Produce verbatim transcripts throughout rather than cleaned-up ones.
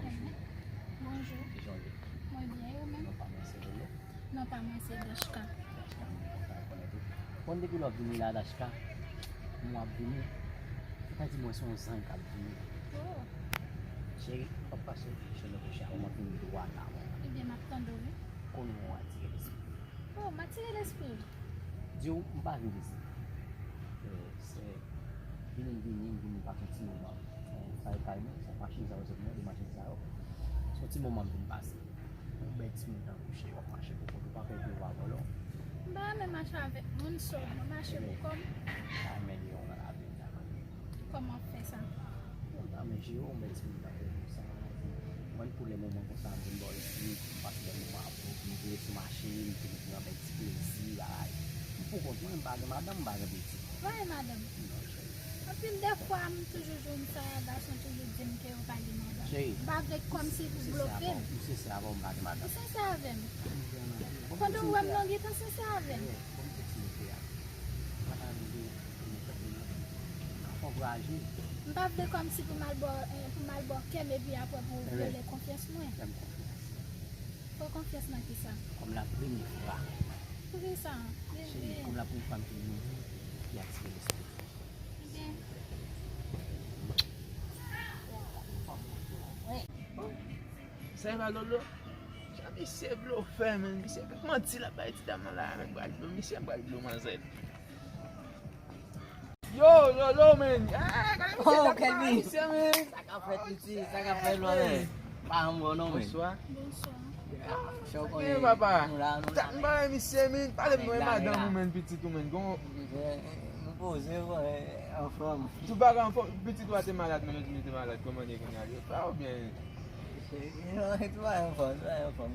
Bonjou. Bonjou. Kijan w ye? Mwen byen, e ou menm? Non pa mwen se Lolo. Non pa mwen se Dachka. Dachka, mwen kontan rekonèt ou. Bon, depi lè w vini la, Dachka, mwen ap vini. Ou ka di mwen se yon zanj k ap vini. Oh. Cheri, w ap pase chè nan kouche a, mwen vin dwat la. Ebyen, m ap tande w, wi. Konnen w atire lespri. Oh, m atire lespri w. Di w, m pa vin isit. Eh, se vini, m vini, m vini pase yon ti moman. Eh, sa e kay mwen, se machin sa yo, se mwen, de machin sa yo. Se yon ti moman m vin pase. Yon bèl timoun tankou w, w ap mache pou kont ou, pa fè pye w pa vòlò. M pa renmen mache avèk moun, so mwen mache pou kò m. Pa renmen li yon nan lavi m, sa. Kòman w fè sa? Bon, m ta renmen jere yon bèl timoun tankou w, sa. Mwen, pou lè moman konsa, m vin ba w lespri, m pase lè moman avè w, m vire sou machin, m vin pran bèl ti plezi, bagay. M pou kont mwen, m pa gen madanm, m pa gen pitit. Ou pa gen madanm? Non, cheri. Anpil de fwa, m toujou jwenn sa, gason toujou di m ke yo pa gen madanm. Cheri, m pa vle kòmsi pou w blofe m. M sensè avè w, m pa gen madanm. Ou sensè avè m? Pandan w wè m la, w gentan sensè avè m. Bon, m te ti mete a. Mwen pa vle ankouraje. M pa vle kòmsi pou m al ba w, eh, pou m al ba w kè m epi apre pou w vyole konfyans mwen. Fè m konfyans. Fè w konfyans nan kisa? Kòm la premye fwa. Poukisa? Cheri, kòm la premye fwa m te gen yon moun ki atire lespri. Ebyen. Sa e pa Lolo? Sa misye blofè, men. Misye fèk manti l ap bay ti dam nan la, men. Pral blo, misye pral blo manzè. Yo, Lolo, men. Eh, gade misye, oh, Kelvin, misye, men. Sa k ap fèt, piti? Sa k ap fèt, mwen, men? Pa anmò non, men. Bonswa. Bonswa. Sa gen, papa? Nou la, nou la, men. M pa wè misye, men. Pale m non, e madanm ou, men, pitit ou, men. Gon... Nou poze, bon, eh, anfòm. Tout bagay anfòm. Pitit ou a te malad, men, yo di li te malad. Kòman li ye kounye a? Li pa ou byen? Non, tout bagay anfòm, tout bagay anfòm.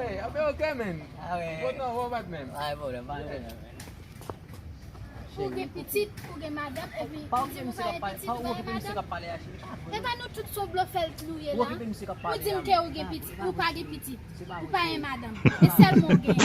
Hey, ape ok, men. Ah, wi. Bon, non, bon, bat, men. Pa gen pwoblèm, pa gen pwoblèm, men. Ou gen pitit, ou gen madanm, epi ou di m ou pa gen pitit, ou pa gen madanm. Epa nou tout se blofè nou ye la. Ou di m ke ou gen pitit, ou pa gen pitit. Ou pa gen madanm. E sèlman ou gen.